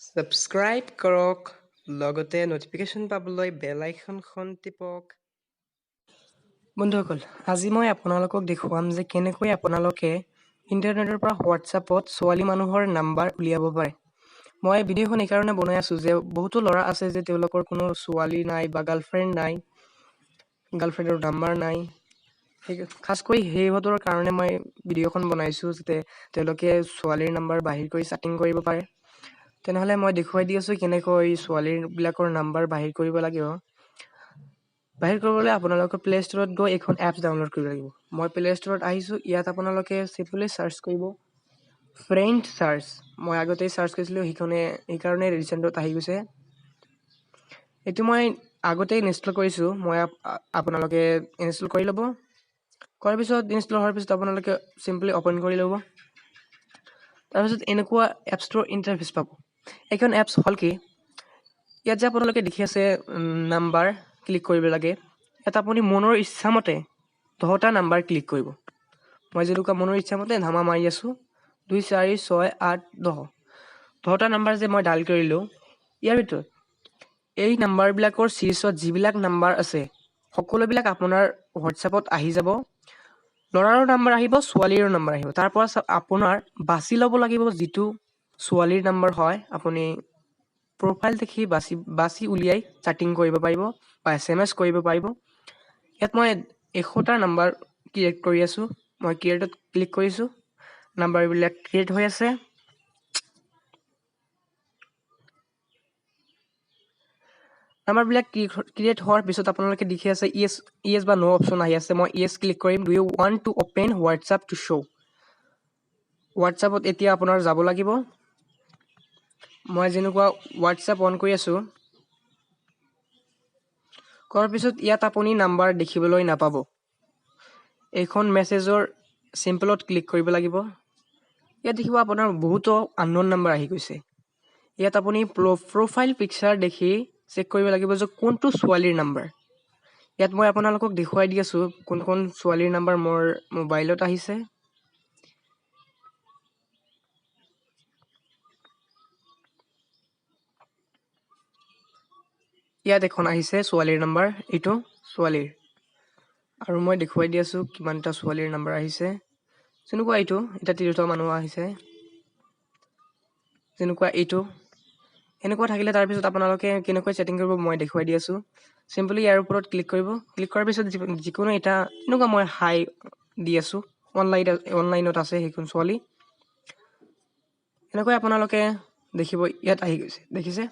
Subscribe কৰক, লগতে notification পাবলৈ বেল আইকনখন টিপক। বন্ধুসকল, আজি মই আপোনালোকক দেখুৱাম যে কেনেকৈ আপোনালোকে ইণ্টাৰনেটৰ পৰা হোৱাটছআপত ছোৱালী মানুহৰ নাম্বাৰ উলিয়াব পাৰে। মই ভিডিঅ'খন এইকাৰণে বনাই আছোঁ যে বহুতো ল'ৰা আছে যে তেওঁলোকৰ কোনো ছোৱালী নাই বা গাৰ্লফ্ৰেণ্ড নাই, গাৰ্লফ্ৰেণ্ডৰ নাম্বাৰ নাই। সেই খাচকৈ সেইহঁতৰ কাৰণে মই ভিডিঅ'খন বনাইছোঁ, যাতে তেওঁলোকে ছোৱালীৰ নাম্বাৰ বাহিৰ কৰি চাটিং কৰিব পাৰে। তেনেহ'লে মই দেখুৱাই দি আছোঁ কেনেকৈ ছোৱালীবিলাকৰ নাম্বাৰ বাহিৰ কৰিব লাগিব। বাহিৰ কৰিবলৈ আপোনালোকে প্লে' ষ্ট'ৰত গৈ এইখন এপছ ডাউনলোড কৰিব লাগিব। মই প্লে' ষ্ট'ৰত আহিছোঁ। ইয়াত আপোনালোকে চিম্পলি চাৰ্চ কৰিব ফ্ৰেণ্ড চাৰ্চ। মই আগতেই চাৰ্চ কৰিছিলোঁ, সেইখনে সেইকাৰণে ৰিচেণ্টত আহি গৈছে। এইটো মই আগতেই ইনষ্টল কৰিছোঁ। মই আপোনালোকে ইনষ্টল কৰি ল'ব। কৰাৰ পিছত, ইনষ্টল হোৱাৰ পিছত আপোনালোকে চিম্পলি অ'পেন কৰি ল'ব। তাৰপিছত এনেকুৱা এপছটোৰ ইণ্টাৰফেচ পাব। এইখন এপছ হ'ল কি, ইয়াত যে আপোনালোকে দেখি আছে নাম্বাৰ ক্লিক কৰিব লাগে। ইয়াত আপুনি মনৰ ইচ্ছামতে 10টা নাম্বাৰ ক্লিক কৰিব। মই যেনেকুৱা মনৰ ইচ্ছামতে ধামা মাৰি আছোঁ, 2, 4, 6, 8, 10, 10টা নাম্বাৰ যে মই ডাইল কৰিলোঁ, ইয়াৰ ভিতৰত এই নাম্বাৰবিলাকৰ চিৰিজত যিবিলাক নাম্বাৰ আছে সকলোবিলাক আপোনাৰ হোৱাটছএপত আহি যাব। ল'ৰাৰো নাম্বাৰ আহিব, ছোৱালীৰো নাম্বাৰ আহিব। তাৰ পৰা আপোনাৰ বাছি ল'ব লাগিব যিটো ছোৱালীৰ নাম্বাৰ হয়। আপুনি প্ৰফাইল দেখি বাছি বাছি উলিয়াই চাটিং কৰিব পাৰিব বা SMS কৰিব পাৰিব। ইয়াত মই 100টা নাম্বাৰ ক্ৰিয়েট কৰি আছোঁ। মই ক্ৰিয়েটত ক্লিক কৰিছোঁ, নাম্বাৰবিলাক ক্ৰিয়েট হৈ আছে। নাম্বাৰবিলাক ক্ৰিয়েট হোৱাৰ পিছত আপোনালোকে দেখি আছে ইয়েছ ইয়েছ বা ন' অপশ্যন আহি আছে। মই ইয়েছ ক্লিক কৰিম। Do you want to open WhatsApp to show? হোৱাটছআপত এতিয়া আপোনাৰ যাব লাগিব। মই যেনেকুৱা হোৱাটছআপ অন কৰি আছোঁ, কৰাৰ পিছত ইয়াত আপুনি নাম্বাৰ দেখিবলৈ নাপাব। এইখন মেছেজৰ চিম্পলত ক্লিক কৰিব লাগিব। ইয়াত দেখিব আপোনাৰ বহুতো আনন'ন নাম্বাৰ আহি গৈছে। ইয়াত আপুনি প্ৰফাইল পিকচাৰ দেখি চেক কৰিব লাগিব যে কোনটো ছোৱালীৰ নাম্বাৰ। ইয়াত মই আপোনালোকক দেখুৱাই দি আছোঁ কোন কোন ছোৱালীৰ নাম্বাৰ মোৰ মোবাইলত আহিছে। ইয়াত এখন আহিছে ছোৱালীৰ নাম্বাৰ, এইটো ছোৱালীৰ। আৰু মই দেখুৱাই দি আছোঁ কিমানটা ছোৱালীৰ নাম্বাৰ আহিছে। যেনেকুৱা এইটো এতিয়া তিৰোতা মানুহ আহিছে, যেনেকুৱা এইটো। এনেকুৱা থাকিলে তাৰপিছত আপোনালোকে কেনেকৈ চেটিং কৰিব মই দেখুৱাই দি আছোঁ। চিম্পলি ইয়াৰ ওপৰত ক্লিক কৰিব। ক্লিক কৰাৰ পিছত যিকোনো এটা, এনেকুৱা মই হাই দি আছোঁ, অনলাইনত আছে সেইখন ছোৱালী। এনেকৈ আপোনালোকে দেখিব ইয়াত আহি গৈছে, দেখিছে?